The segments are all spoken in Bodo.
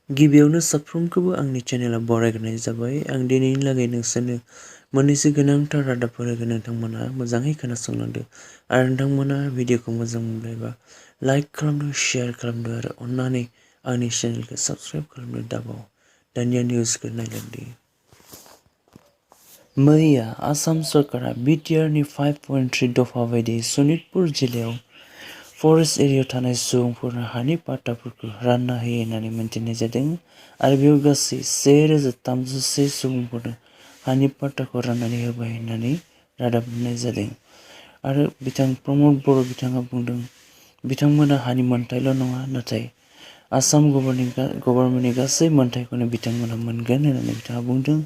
गिबियावनो साफ्रोमखौबो आंनि चेनेलाव बरायग्रोनाय जाबाय। आं दिनैनि लागै नोंसोरनो मोननैसो गोनांथार रादाबफोर होगोन। नोंथांमोना मोजाङै खोनासंलांदो आरो नोंथांमोना भिडिअखौ मोजां मोनबायबा लाइक खालामदो, शेयार खालामदो आरो अन्नानै आंनि चेनेलखौ साबस्क्राइब खालामनो दाबाव। दानिया निउसखौ नायलांदो। मैया आसाम सरकारा बिटिआरनि 5.3 दफा बायदियै सनितपुर जिल्लायाव फरेस्ट एरियायाव थानाय सुबुंफोरनो हानि पाट्टाफोरखौ रानना होयो होननानै मिन्थिनाय जादों आरो बेयाव गासै 1301 सुबुंफोरनो हानि पाट्टाखौ राननानै होबाय होननानै रादाब मोननाय जादों। आरो बिथां प्रमद बर' बिथाङा बुंदों बिथांमोना हानि मोनथायल' नङा, नाथाय आसाम गभर्नमेन्टनि गासै मोनथायखौनो बिथांमोना मोनगोन होननानै बिथाङा बुंदों।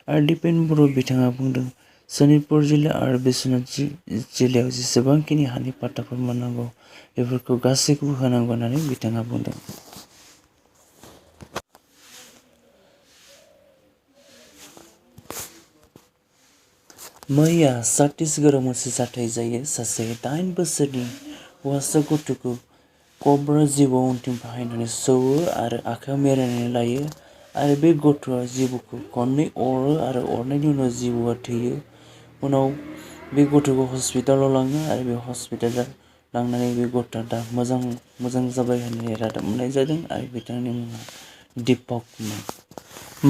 आरो दिपेन बर' बिथाङा बुंदों सनितपुर जिल्ला आरो बिश्वनाथ जिल्लायाव जेसेबांखिनि हानि पाट्टाफोर मोननांगौ बेफोरखौ गासैखौबो होनांगौ होननानै बिथाङा बुंदों। मैया छत्तीसगढ़आव मोनसे जाथाय जायो। सासे 8 बोसोरनि हौवासा गथ'खौ कब्रा जिबौआ उनथिं बाहायनानै सौवो आरो आखाइयाव मेरायनानै लायो आरो बे गथ'आ जिबौखौ खननै अरो आरो अरनायनि उनाव जिबौआ थैयो। उनाव बे गथ'खौ हस्पिटालाव लाङो आरो बे हस्पिटालाव लांनानै बे गथ'आ दा मोजां जाबाय होननानै रादाब मोननाय जादों आरो बिथांनि मुङा दीपकमोन।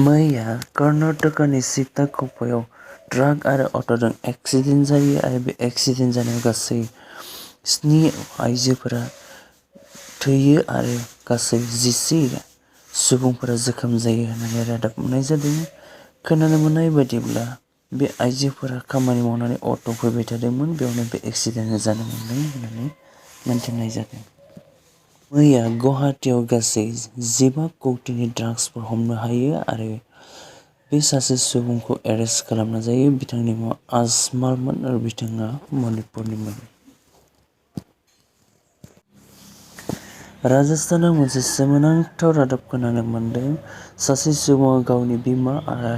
मैया कर्नाटकनि चित्तागोंगआव ट्राक आरो अट'जों एक्सिडेन्ट जायो आरो बे एक्सिडेन्ट जानायाव गासै 7 आइजोफोरा थैयो आरो गासै 11 सुबुंफोरा जोखोम जायो होननानै रादाब मोननाय जादों। खोनानो मोननाय बायदिब्ला बे आइजोफोरा खामानि मावनानै अट' फैबाय थादोंमोन, बेयावनो बे एक्सिडेन्टआ जानो मोनदों होननानै मिन्थिनाय जादों। मैया गुवाहाटीआव गासै 15 कौटिनि ड्राग्सफोर हमनो हायो आरो बे सासे सुबुंखौ एरेस्ट खालामनाय जायो। बिथांनि मुङा आजमालमोन आरो बिथाङा मणिपुरनिमोन। राजस्थानाव मोनसे सोमोनांथाव रादाब खोनानो मोनदों। सासे सुबुङा गावनि बिमा आरो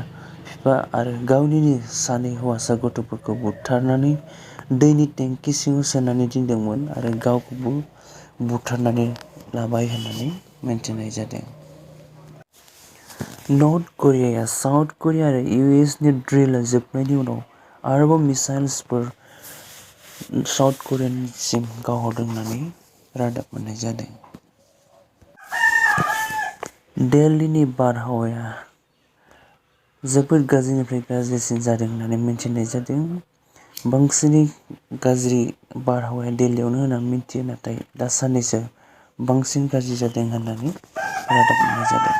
बिफा आरो गावनिनो 2 हौवासा गथ'फोरखौ बुथारनानै दैनि टेंकि सिङाव सोनानै दोनदोंमोन आरो गावखौबो बुथारनानै लाबाय होननानै मिन्थिनाय जादों। नर्थ करियाया साउथ करिया आरो इउएसनि ड्रिलआ जोबनायनि उनाव आरोबाव मिसाइल्सफोर साउथ करियासिम गावहरदों होननानै रादाब मोननाय जादों। दिल्लीनि बारहावाया जोबोद गाज्रिनिफ्राय गाज्रिसिन जादों होननानै मिन्थिनाय जादों। बांसिनै गाज्रि बारहावाया दिल्लीयावनो होननानै मिन्थियो, नाथाय दा साननैसो बांसिन गाज्रि जादों होननानै रादाब मोननाय जादों।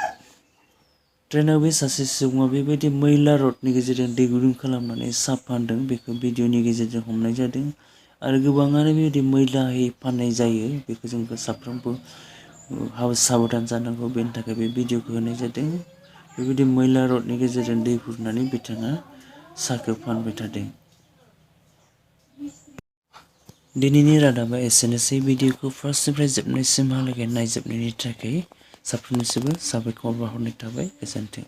ट्रेनाव बे सासे सुबुङा बेबायदि मैला रडनि गेजेरजों दै गुदुं खालामनानै साहा फानदों, बेखौ भिडिअनि गेजेरजों हमनाय जादों आरो गोबाङानो बेबायदि मैलायै फाननाय जायो। बेखौ जों साफ्रोमबो साबधान जानांगौ, बेनि थाखाय बे भिडिअखौ होनाय जादों। बेबायदि मैला रडनि गेजेरजों दै फुदुंनानै बिथाङा साहाखौ फानबाय थादों। दिनैनि रादाबा एसेनोसै। भिडिअखौ फार्स्टनिफ्राय जोबनायसिमहालागै नायजोबनायनि थाखाय साफ्रोमनिसिमबो साबायखर बावहरनाय थाबाय। गोजोन्थों।